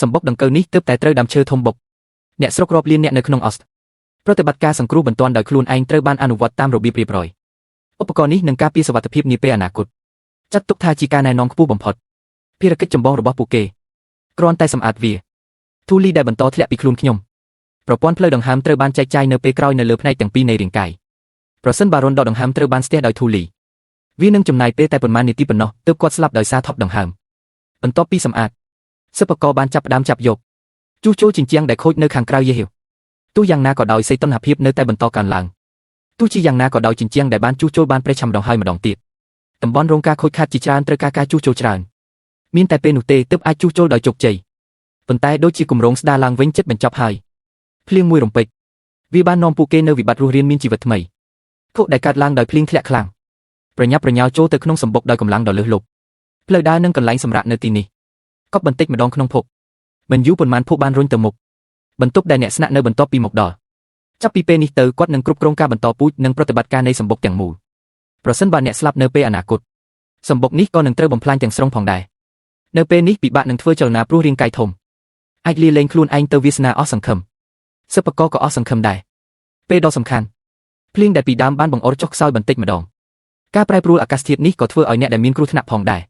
សម្បុកដង្កូវនេះទើបតែត្រូវដើមឈើធំបុកអ្នកស្រុករាប់លានអ្នកនៅក្នុងអូស្តប្រតិបត្តិការសង្គ្រោះបន្ទាន់ដោយខ្លួនឯងត្រូវបានអនុវត្តតាមរបៀបរៀបរយឧបករណ៍នេះនឹងការពារសុវត្ថិភាពនាពេលអនាគតចាត់ទុកថាជាការណែនាំខ្ពស់បំផុតភារកិច្ចចម្បងរបស់ពួកគេគ្រាន់តែសម្អាតវាធូលីដែលបន្តធ្លាក់ពីខ្លួនខ្ញុំប្រព័ន្ធផ្លូវដង្ហើមត្រូវបានចែកចាយនៅពេលក្រោយនៅលើផ្នែកទាំងពីរនៃរាងកាយប្រសិនបើរន្ធដកដង្ហើមត្រូវបានស្ទះដោយធូលីវានឹងចំណាយពេលតែប៉ុន្មាននាទីប៉ុណ្ណោះទើបគាត់ស្លាប់ដោយសារថប់ដង្ហើមបន្ទាប់ពីសម្អាតសិប្បករបានចាប់ផ្ដើមចាប់យកជួសជុលជញ្ជាំងដែលខូចនៅខាងក្រៅយេហៀវទោះយ៉ាងណាក៏ដោយសីតុណ្ហភាពនៅតែបន្តកើនឡើងទោះជាយ៉ាងណាក៏ដោយជញ្ជាំងដែលបានជួសជុលបានប្រេះឆាម្ដងហើយម្ដងទៀតតំបន់រងការខូចខាតជាច្រើនត្រូវការការជួសជុលច្រើនមានតែពេលនោះទេទើបអាចជួសជុលដោយជោគជ័យប៉ុន្តែដូចជាគម្រោងស្ដារឡើងវិញចិត្តបញ្ចប់ហើយភ្លៀងមួយរំពេចវាបាននាំពួកគេនៅវិបត្តិរស់រានមានជីវិតថ្មីភក់ដែលកើតឡើងដោយភ្លៀងធ្លាក់ខ្លាំងប្រញាប់ប្រញាល់ចូលទៅក្នុងសម្បុកដោយកម្លាំងដ៏លើសលប់ផ្លូវដើរនិងកន្លែងសម្រាកនៅទីនេះកប់បន្តិចម្ដងក្នុងភក់មិនយូរប៉ុន្មានភក់បានរុញទៅមុខបន្ទប់ដែលអ្នកស្នាក់នៅបន្ទាប់ពីមកដល់ចាប់ពីពេលនេះទៅគាត់នឹងគ្រប់គ្រងការបន្តពូជនិងប្រតិបត្តិការនៃសម្បុកទាំងមូលប្រសិនបើអ្នកស្លាប់នៅពេលអនាគតសម្បុកនេះក៏នឹងត្រូវបំផ្លាញទាំងស្រុងផងដែរនៅពេលនេះពិបាកនឹងធ្វើចលនាព្រោះរាងកាយធំអាចលាលែងខ្លួនឯងទៅវាសនាអស់សង្ឃឹមសិប្បករក៏អស់សង្ឃឹមដែរពេលដ៏សំខាន់ភ្លៀងដែលពីដើមបានបង្អុរចុះខ្សោយបន្តិចម្ដងការប្រែប្រួលអាកាសធាតុនេះក៏ធ្វើឲ្យអ្នកដែលមានគ្រោះថ្នាក់ផងដែរ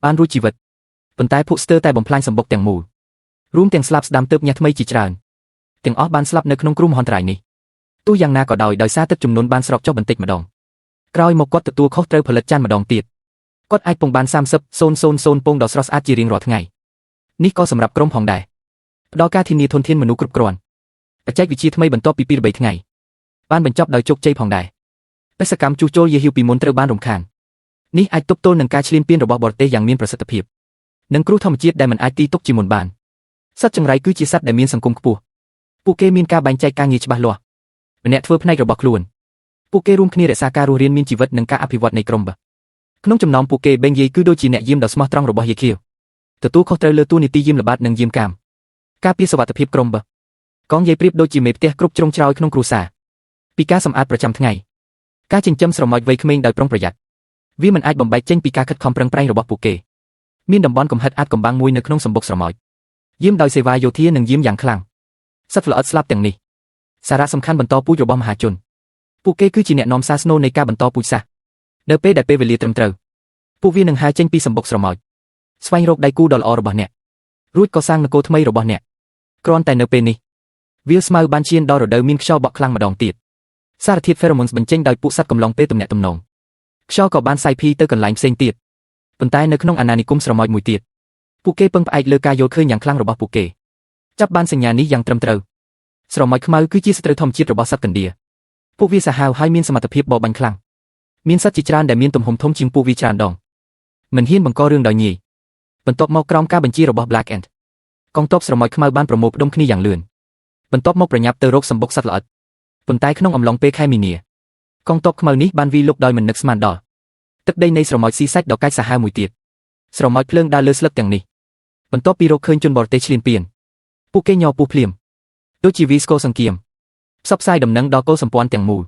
បានរួចជីវិតប៉ុន្តែភក់ស្ទើរតែបំផ្លាញសម្បុកទាំងមូលរួមទាំងស្លាប់ស្ដាំទើបញះថ្មីជាច្រើនទាំងអស់បានស្លាប់នៅក្នុងគ្រោះមហន្តរាយនេះទោះយ៉ាងណាក៏ដោយដោយសារទឹកជំនន់បានស្រកចុះបន្តិចម្ដងក្រោយមកគាត់ទទួលខុសត្រូវផលិតចានម្ដងទៀតគាត់អាចពងបាន30,000ពងដ៏ស្រស់ស្អាតជារៀងរាល់ថ្ងៃនេះក៏សម្រាប់ក្រុមផងដែរផ្ដល់ការធានាធនធានមនុស្សគ្រប់គ្រាន់បច្ចេកវិទ្យាថ្មីបន្ទាប់ពី2 3ថ្ងៃបានបញ្ចប់ដោយជោគជ័យផងដែរបេសកម្មជួសជុលយាហៀវពីមុនត្រូវបានរំខាននេះអាចទប់ទល់នឹងការឈ្លានពានរបស់បរទេសយ៉ាងមានប្រសិទ្ធភាពនិងគ្រោះធម្មជាតិដែលមិនអាចទីទុកជាមុនបានសត្វចង្រៃគឺជាសត្វដែលមានសង្គមខ្ពស់ពួកគេមានការបែងចែកការងារច្បាស់លាស់ម្នាក់ធ្វើផ្នែករបស់ខ្លួនពួកគេរួមគ្នារក្សាការរស់រានមានជីវិតនិងការអភិវឌ្ឍនៃក្រុមបក្នុងចំណោមពួកគេបេងយាយគឺដូចជាអ្នកយាមដ៏ស្មោះត្រង់របស់យាខៀវទទួលខុសត្រូវលើតួនាទីយាមល្បាតនិងយាមកាមការពារសុវត្ថិភាពក្រុមបកងយាយប្រៀបដូចជាមេផ្ទះគ្រប់ជ្រុងជ្រោយក្នុងគ្រួសារពីការសម្អាតប្រចាំថ្ងៃការចិញ្ចឹមស្រមោចវ័យក្មេងដោយប្រុងប្រយ័ត្នវាមិនអាចបំបែកចេញពីការខិតខំប្រឹងប្រែងរបស់ពួកគេមានតំបន់កំហិតអាចកំបាំងមួយនៅក្នុងសម្បុកស្រមោចយាមដោយសេវាយោធានិងយាមយ៉ាងខ្លាំងសត្វល្អិតស្លាប់ទាំងនេះសារៈសំខាន់បន្តពូជរបស់មហាជនពួកគេគឺជាអ្នកនាំសារស្នូលនៃការបន្តពូជសាសន៍នៅពេលដែលពេលវេលាត្រឹមត្រូវពួកវានឹងហើរចេញពីសម្បុកស្រមោចស្វែងរកដៃគូដ៏ល្អរបស់អ្នករួចក៏សាងនគរថ្មីរបស់អ្នកគ្រាន់តែនៅពេលនេះវាលស្មៅបានឈានដល់រដូវមានខ្យល់បក់ខ្លាំងម្ដងទៀតសារធាតុ pheromones បញ្ចេញដោយពួកសត្វកំឡុងពេលទំនាក់ទំនងខ្យល់ក៏បានសាយភាយទៅកន្លែងផ្សេងទៀតប៉ុន្តែនៅក្នុងអាណានិគមស្រមោចមួយទៀតពួកគេពឹងផ្អែកលើការយល់ឃើញយ៉ាងខ្លាំងរបស់ពួកគេចាប់បានសញ្ញានេះយ៉ាងត្រឹមត្រូវស្រមោចខ្មៅគឺជាសត្រូវធម្មជាតិរបស់សត្វកណ្ដៀរពួកវាសាហាវហើយមានសមត្ថភាពបរបាញ់ខ្លាំងមានសត្វជាច្រើនដែលមានទំហំធំជាងពួកវាច្រើនដងមិនហ៊ានបង្ករឿងដោយងាយបន្ទាប់មកក្រោមការបញ្ជារបស់ Black Ant កងទ័ពស្រមោចខ្មៅបានប្រមូលផ្ដុំគ្នាយ៉ាងលឿនបន្ទាប់មកប្រញាប់ទៅរកសម្បុកសត្វល្អិតប៉ុន្តែក្នុងអំឡុងពេលខែមីនាកងទ័ពខ្មៅនេះបានវាយលុកដោយមិននឹកស្មានដល់ទឹកដីនៃស្រមោចស៊ីសាច់ដ៏កាចសាហាវមួយទៀតស្រមោចភ្លើងដើរលើស្លឹកទាំងនេះបន្ទាប់ពីរកឃើញជនបរទេសឈ្លានពានពួកគេញ័រពោះភ្លាមដូចជាវីស្កូសង្គាមផ្សព្វផ្សាយដំណឹងដល់កុលសម្ព័ន្ធទាំងមូល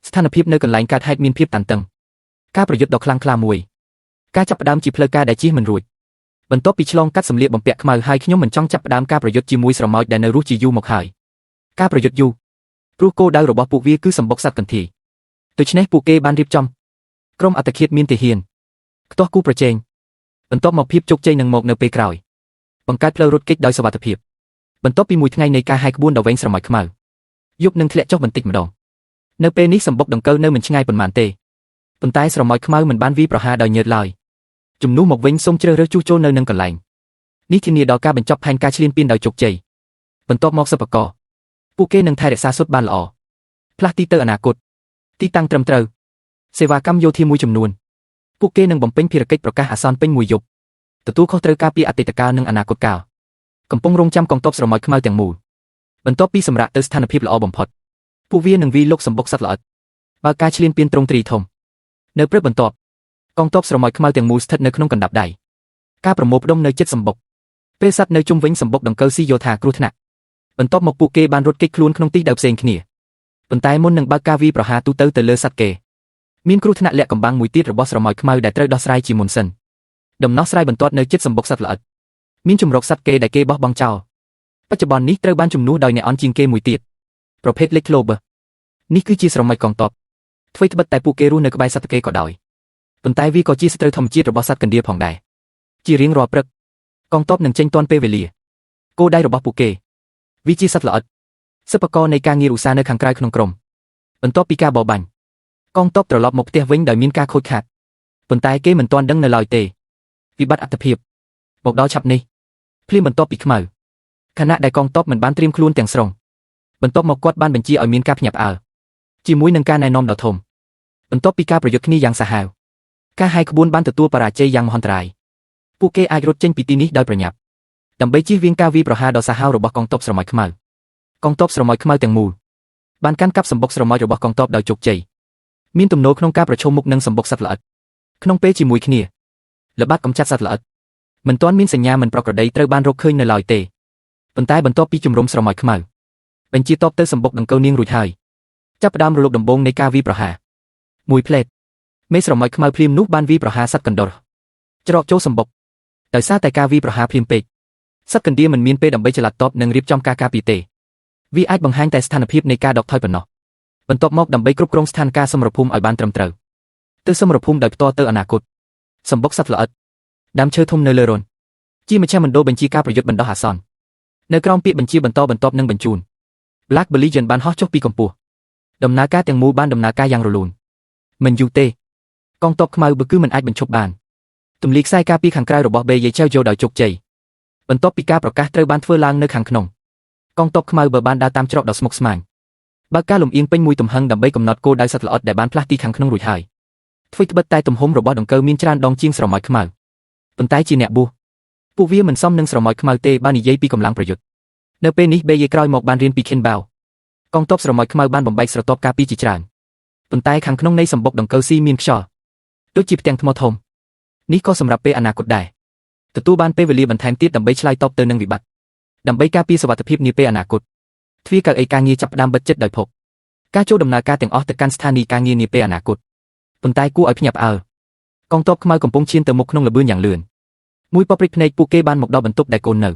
ស្ថានភាពនៅកន្លែងកើតហេតុមានភាពតានតឹងការប្រយុទ្ធដ៏ខ្លាំងក្លាមួយការចាប់ផ្ដើមជាផ្លូវការដែលជៀសមិនរួចបន្ទាប់ពីឆ្លងកាត់សម្លៀកបំពាក់ខ្មៅហើយខ្ញុំមិនចង់ចាប់ផ្ដើមការប្រយុទ្ធជាមួយស្រមោចដែលនៅរស់ជាយូរមកហើយការប្រយុទ្ធយូរព្រោះគោលដៅរបស់ពួកវាគឺសម្បុកសត្វកន្ធាយដូច្នេះពួកគេបានរៀបចំក្រុមអត្តឃាតមានទាហានខ្ទាស់គូប្រជែងបន្ទាប់មកភាពជោគជ័យនឹងមកនៅពេលក្រោយបង្កើតផ្លូវរត់គេចដោយសុវត្ថិភាពបន្ទាប់ពីមួយថ្ងៃនៃការហែកក្បួនដ៏វែងស្រមោចខ្មៅយប់នឹងធ្លាក់ចុះបន្តិចម្ដងនៅពេលនេះសម្បុកដង្កូវនៅមិនឆ្ងាយប៉ុន្មានទេប៉ុន្តែស្រមោចខ្មៅមិនបានវាយប្រហារដោយញើតឡើយជំនួសមកវិញសូមជ្រើសរើសជួសជុលនៅនឹងកន្លែងនេះធានាដល់ការបញ្ចប់ផែនការឈ្លានពានដោយជោគជ័យបន្ទាប់មកសិប្បករពួកគេនឹងថែរក្សាសុទ្ធបានល្អផ្លាស់ទីទៅអនាគតទីតាំងត្រឹមត្រូវសេវាកម្មយោធាមួយចំនួនពួកគេនឹងបំពេញភារកិច្ចប្រកាសអាសន្នពេញមួយយប់ទទួលខុសត្រូវការពារអតីតកាលនិងអនាគតកាលកំពុងរងចាំកងទ័ពស្រមោចខ្មៅទាំងមូលបន្ទាប់ពីសម្រាប់ទៅស្ថានភាពល្អបំផុតពួកវានឹងវាយលុកសម្បុកសត្វល្អិតបើការឈ្លានពានទ្រង់ទ្រីធំនៅព្រឹកបន្ទាប់កងទ័ពស្រមោចខ្មៅទាំងមូលស្ថិតនៅក្នុងកណ្ដាប់ដៃការប្រមូលផ្ដុំនៅជិតសម្បុកពេលសត្វនៅជុំវិញសម្បុកដង្កូវស៊ីយល់ថាគ្រោះថ្នាក់បន្ទាប់មកពួកគេបានរត់គេចខ្លួនក្នុងទីដៅផ្សេងគ្នាប៉ុន្តែមុននឹងបើកការវាយប្រហារទូទៅទៅលើសត្វគេមានគ្រោះថ្នាក់លាក់កំបាំងមួយទៀតរបស់ស្រមោចខ្មៅដែលត្រូវដោះស្រាយជាមុនសិនដំណោះស្រាយបន្ទាត់នៅជិតសម្បុកសត្វល្អិត មានជំរកសត្វគេដែលគេបោះបង់ចោលបច្ចុប្បន្ននេះត្រូវបានជំនួសដោយអ្នកអន់ជាងគេមួយទៀតប្រភេទលេខ Clover នេះគឺជាស្រមៃកងទ័ពអ្វីត្បិតតែពួកគេរស់នៅក្បែរសត្វគេក៏ដោយប៉ុន្តែវាក៏ជាសត្រូវធម្មជាតិរបស់សត្វកណ្ដៀរផងដែរជារៀងរាល់ព្រឹកកងទ័ពនឹងចេញទាន់ពេលវេលាគោលដៅរបស់ពួកគេវាជាសត្វល្អិតសិប្បករនៃការងារឧស្សាហ៍នៅខាងក្រៅក្នុងក្រុមបន្ទាប់ពីការបរបាញ់កងទ័ពត្រឡប់មកផ្ទះវិញដោយមានការខូចខាតប៉ុន្តែគេមិនទាន់ដឹងនៅឡើយទេវិបត្តិអត្ថភាពមកដល់ឆាប់នេះភ្លាមបន្ទាប់ពីខ្មៅខណៈដែលកងទ័ពមិនបានត្រៀមខ្លួនទាំងស្រុងបន្ទាប់មកគាត់បានបញ្ជាឲ្យមានការភ្ញាក់ផ្អើលជាមួយនឹងការណែនាំដ៏ធំបន្ទាប់ពីការប្រយុទ្ធគ្នាយ៉ាងសាហាវការហាយក្បួនបានទទួលបរាជ័យយ៉ាងមហន្តរាយពួកគេអាចរត់ចេញពីទីនេះដោយប្រញាប់ដើម្បីជៀសវាងការវាយប្រហារដ៏សាហាវរបស់កងទ័ពស្រមោចខ្មៅកងទ័ពស្រមោចខ្មៅទាំងមូលបានកាន់កាប់សម្បុកស្រមោចរបស់កងទ័ពដោយជោគជ័យមានទំនោរក្នុងការប្រឈមមុខនឹងសម្បុកសត្វល្អិតក្នុងពេលជាមួយគ្នាល្បាតកម្ចាត់សត្វល្អិតមិនទាន់មានសញ្ញាមិនប្រក្រតីត្រូវបានរកឃើញនៅឡើយទេប៉ុន្តែបន្ទាប់ពីជំរំស្រមោចខ្មៅបញ្ជាតបទៅសម្បុកដង្កូវនាងរួចហើយចាប់ផ្ដើមរលកដំបូងនៃការវាយប្រហារមួយផ្លេតមេស្រមោចខ្មៅភ្លាមនោះបានវាយប្រហារសត្វកណ្ដុរច្រកចូលសម្បុកដោយសារតែការវាយប្រហារភ្លាមពេកសត្វកណ្ដៀរមិនមានពេលដើម្បីឆ្លាតតបនិងរៀបចំការការពារទេវាអាចបង្ហាញតែស្ថានភាពនៃការដកថយប៉ុណ្ណោះបន្ទាប់មកដើម្បីគ្រប់គ្រងស្ថានភាពសមរភូមិឲ្យបានត្រឹមត្រូវទៅសមរភូមិដោយផ្ទាល់ទៅអនាគតសម្បុកសត្វល្អិតដើមឈើធំនៅលើរន្ធជាមជ្ឈមណ្ឌលបញ្ជាការប្រយុទ្ធបណ្ដោះអាសន្ននៅក្រោមពាក្យបញ្ជាបន្តបន្ទាប់នឹងបញ្ជូន Black Legion បានហោះចុះពីកម្ពស់ដំណើរការទាំងមូលបានដំណើរការយ៉ាងរលូនមិនយូរទេកងទ័ពខ្មៅបើគឺមិនអាចបញ្ឈប់បានទម្លាយខ្សែការពីខាងក្រៅរបស់បេយេចៅយោដោយជោគជ័យបន្ទាប់ពីការប្រកាសត្រូវបានធ្វើឡើងនៅខាងក្នុងកងទ័ពខ្មៅបើបានដើរតាមច្រកដ៏ស្មុគស្មាញបើកការលំអៀងពេញមួយទំហឹងដើម្បីកំណត់គោលដៅសត្វល្អិតដែលបានផ្លាស់ទីខាងក្នុងរួចហើយអ្វីត្បិតតែទំហំរបស់ដង្កូវមានច្រើនដងជាងស្រមោចខ្មៅប៉ុន្តែជាអ្នកបួសពួកវាមិនសមនឹងស្រមោចខ្មៅទេបើនិយាយពីកម្លាំងប្រយុទ្ធនៅពេលនេះបេយេក្រោយមកបានរៀនពី Kinbao កងទ័ពស្រមោចខ្មៅបានបំបែកស្រទាប់ការពីជាច្រើនប៉ុន្តែខាងក្នុងនៃសម្បុកដង្កូវស៊ីមានខ្យល់ដូចជាផ្ទាំងថ្មធំនេះក៏សម្រាប់ពេលអនាគតដែរទទួលបានពេលវេលាបន្ថែមទៀតដើម្បីឆ្លើយតបទៅនឹងវិបត្តិដើម្បីការពារសុវត្ថិភាពនាពេលអនាគតទ្វារកៅអីការងារចាប់ផ្ដើមបិទចិត្តដោយភពការចូលដំណើរការទាំងអស់ទៅកាន់ស្ថានីយ៍ការងារនាពេលអនាគតប៉ុន្តែគួរឲ្យភ្ញាក់ផ្អើលកងទ័ពខ្មៅកំពុងឈានទៅមុខក្នុងល្បឿនយ៉ាងលឿនមួយប៉ព្រិចភ្នែកពួកគេបានមកដល់បន្ទប់ដែលកូននៅ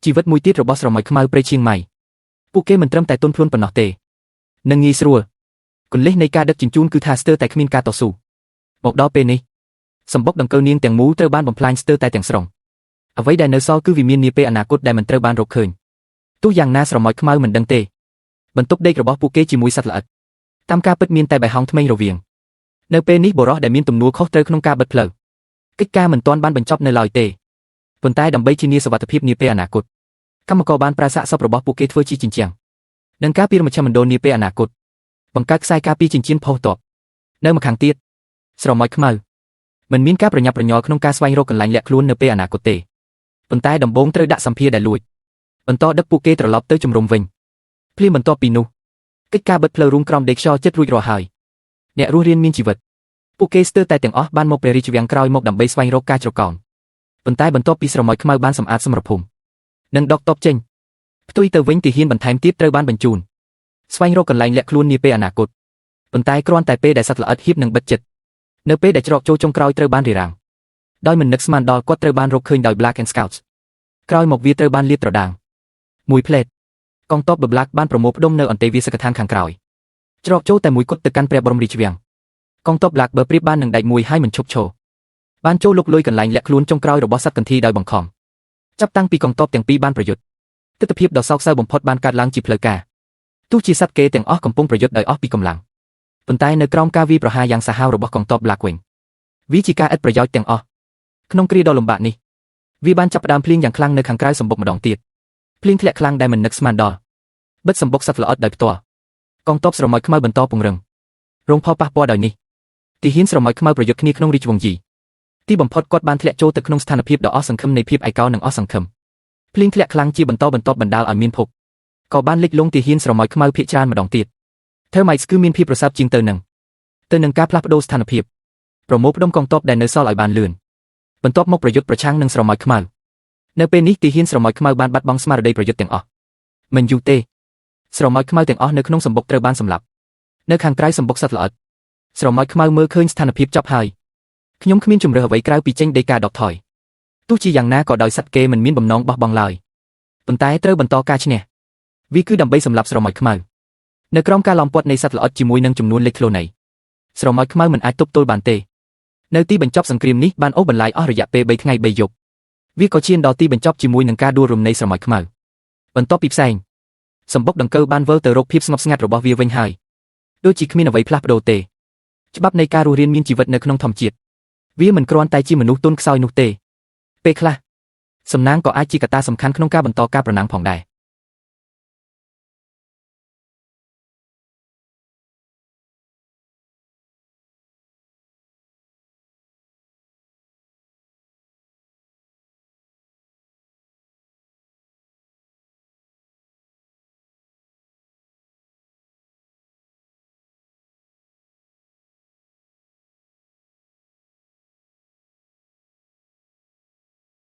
ជីវិតមួយទៀតរបស់ស្រមោចខ្មៅព្រៃឈៀងម៉ៃពួកគេមិនត្រឹមតែទន់ភ្លន់ប៉ុណ្ណោះទេនិងងាយស្រួលគន្លឹះនៃការដឹកជញ្ជូនគឺថាស្ទើរតែគ្មានការតស៊ូមកដល់ពេលនេះសម្បុកដង្កូវនាងទាំងមូលត្រូវបានបំផ្លាញស្ទើរតែទាំងស្រុងអ្វីដែលនៅសល់គឺវិមាននាពេលអនាគតដែលមិនត្រូវបានរកឃើញទោះយ៉ាងណាស្រមោចខ្មៅមិនដឹងទេបន្ទប់ដេករបស់ពួកគេជាមួយសត្វល្អិតតាមការពិតមានតែបៃហោងថ្មេញរវាងនៅពេលនេះបុរសដែលមានទំនួលខុសត្រូវក្នុងការបិទផ្លូវកិច្ចការមិនទាន់បានបញ្ចប់នៅឡើយទេប៉ុន្តែដើម្បីធានាសុវត្ថិភាពនាពេលអនាគតកម្មករបានប្រើសាកសពរបស់ពួកគេធ្វើជាជញ្ជាំងនិងការពីមជ្ឈមណ្ឌលនាពេលអនាគតបង្កើតខ្សែការពីចិញ្ចៀនផុសតបនៅម្ខាងទៀតស្រមោចខ្មៅមិនមានការប្រញាប់ប្រញាល់ក្នុងការស្វែងរកកន្លែងលាក់ខ្លួននៅពេលអនាគតទេប៉ុន្តែដំបូងត្រូវដាក់សម្ភារដែលលួចបន្តដឹកពួកគេត្រឡប់ទៅជំរំវិញភ្លាមបន្ទាប់ពីនោះកិច្ចការបិទផ្លូវរួមក្រោមដេកខ្យល់ចិត្តរួចរាល់ហើយអ្នករស់រានមានជីវិតពួកគេស្ទើរតែទាំងអស់បានមកព្រះរាជវាំងក្រោយមកដើម្បីស្វែងរកការជ្រកោនប៉ុន្តែបន្ទាប់ពីស្រមោចខ្មៅបានសម្អាតសមរភូមិនិងដកតបចេញផ្ទុយទៅវិញទាហានបន្ថែមទៀតត្រូវបានបញ្ជូនស្វែងរកកន្លែងលាក់ខ្លួននាពេលអនាគតប៉ុន្តែគ្រាន់តែពេលដែលសត្វល្អិតហៀបនឹងបិទចិត្តនៅពេលដែលច្រកចូលចុងក្រោយត្រូវបានរារាំងដោយមិននឹកស្មានដល់គាត់ត្រូវបានរកឃើញដោយ Black and Scouts ក្រោយមកវាត្រូវបានលាតត្រដាងមួយផ្លេតកងទ័ព Black បានប្រមូលផ្ដុំនៅអន្តេវាសកដ្ឋានខាងក្រោយច្រកចូលតែមួយគត់ទៅកាន់ព្រះបរមរាជវាំងកងទ័ព Black បើប្រៀបបាននឹងដែកមួយហើយមិនឈប់ឈរបានចូលលុកលុយកន្លែងលាក់ខ្លួនចុងក្រោយរបស់សត្វកន្ធីដោយបង្ខំចាប់តាំងពីកងទ័ពទាំងពីរបានប្រយុទ្ធទិដ្ឋភាពដ៏សោកសៅបំផុតបានកើតឡើងជាផ្លូវការទោះជាសត្វគេទាំងអស់កំពុងប្រយុទ្ធដោយអស់ពីកម្លាំងប៉ុន្តែនៅក្រោមការវាយប្រហារយ៉ាងសាហាវរបស់កងទ័ព Black វិញវាជាការឥតប្រយោជន៍ទាំងអស់ក្នុងគ្រាដ៏លំបាកនេះវាបានចាប់ផ្ដើមភ្លៀងយ៉ាងខ្លាំងនៅខាងក្រៅសម្បុកម្ដងទៀតភ្លៀងធ្លាក់ខ្លាំងដែលមិននឹកស្មានដល់បិទសម្បុកសត្វល្អិតដោយផ្ទាល់កងទ័ពស្រមោចខ្មៅបន្តពង្រឹងរងផលប៉ះពាល់ដោយនេះទាហានស្រមោចខ្មៅប្រយុទ្ធគ្នាក្នុងរាជវង្សយីទីបំផុតគាត់បានធ្លាក់ចូលទៅក្នុងស្ថានភាពដ៏អស់សង្ឃឹមនៃភាពឯកោនិងអស់សង្ឃឹមភ្លៀងធ្លាក់ខ្លាំងជាបន្តបន្ទាប់បណ្ដាលឲ្យមានភពក៏បានលិចលង់ទាហានស្រមោចខ្មៅភាគច្រើនម្ដងទៀត Termites គឺមានភាពប្រសើរជាងទៅនឹងការផ្លាស់ប្ដូរស្ថានភាពប្រមូលផ្ដុំកងទ័ពដែលនៅសល់ឲ្យបានលឿនបន្ទាប់មកប្រយុទ្ធប្រឆាំងនឹងស្រមោចខ្មៅនៅពេលនេះទាហានស្រមោចខ្មៅបានបាត់បង់ស្មារតីប្រយុទ្ធទាំងអស់មិនយូរទេស្រមោចខ្មៅទាំងអស់នៅក្នុងសម្បុកត្រូវបានសម្លាប់នៅខាងក្រៅសម្បុកសត្វល្អិតស្រមោចខ្មៅមើលឃើញស្ថានភាពចប់ហើយខ្ញុំគ្មានជម្រើសអ្វីក្រៅពីចេញដីកាដកថយ ទោះជាយ៉ាងណាក៏ដោយសត្វគេមិនមានបំណងបោះបង់ឡើយប៉ុន្តែត្រូវបន្តការឈ្នះវាគឺដើម្បីសម្លាប់ស្រមោចខ្មៅនៅក្រោមការឡោមព័ទ្ធនៃសត្វល្អិតជាមួយនឹងចំនួនលេចធ្លោនៃស្រមោចខ្មៅមិនអាចទប់ទល់បានទេនៅទីបញ្ចប់សង្គ្រាមនេះបានអូសបន្លាយអស់រយៈពេល3ថ្ងៃ3យប់វាក៏ឈានដល់ទីបញ្ចប់ជាមួយនឹងការដួលរំនៃស្រមោចខ្មៅបន្ទាប់ពីផ្សែងសម្បុកដង្កូវបានវិលទៅរកភាពស្ងប់ស្ងាត់របស់វាវិញហើយដូចជាគ្មានអ្វីផ្លាស់ប្ដូរទេច្បាប់នៃការរស់រានមានជីវិតនៅក្នុងធម្មជាតិវាមិនគ្រាន់តែជាមនុស្សទន់ខ្សោយនោះទេពេលខ្លះសំណាងក៏អាចជាកត្តាសំខាន់ក្នុងការបន្តការប្រណាំងផងដែរ។